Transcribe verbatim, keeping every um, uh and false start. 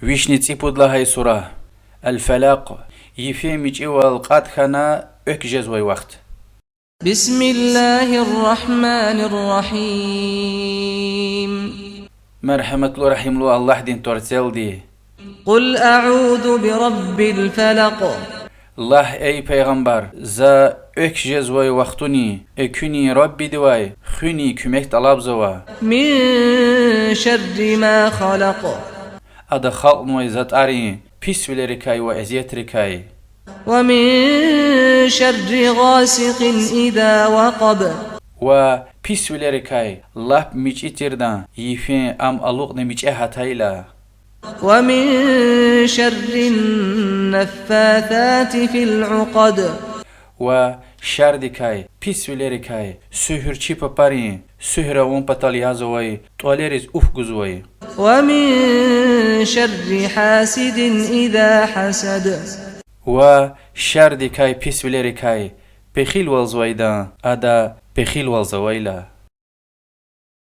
Вишни цӀипуд лагьай сура. Аль-Фалакъ. Йифен мичӀивал кьатӀ хьана экв жезвай вахт. بسم الله الرحمن الرحيم. Мергьяматлу, регьимлу Аллагьдин тӀварцӀелди. قل أعوذ برب الفلق. Лагь, эй пайгъамбар, за экв жезвай вахтунин, экуьнин Раббидивай хуьнин куьмек тӀалабзава. من شر ما خلق. Ада халкьнавай затӀарин писвилерикай ва эзиятрикай. ومن شر غاسق إذا وقب. Ва писвилерикай, лап мичӀи тирдан, йифен ам алукьна мичӀи гьатайла. ومن شر النفاثات في العقد. Ва шардикай, писвилерикай, суьгьуьрчи папарин, суьгьуьр авун патал язавай тӀвалериз уф гузвай. ومن شر حاسد إذا حسد. Ва шардикай, писвилерикай, пехилвалзавайдан, ада пехилвалзавайла.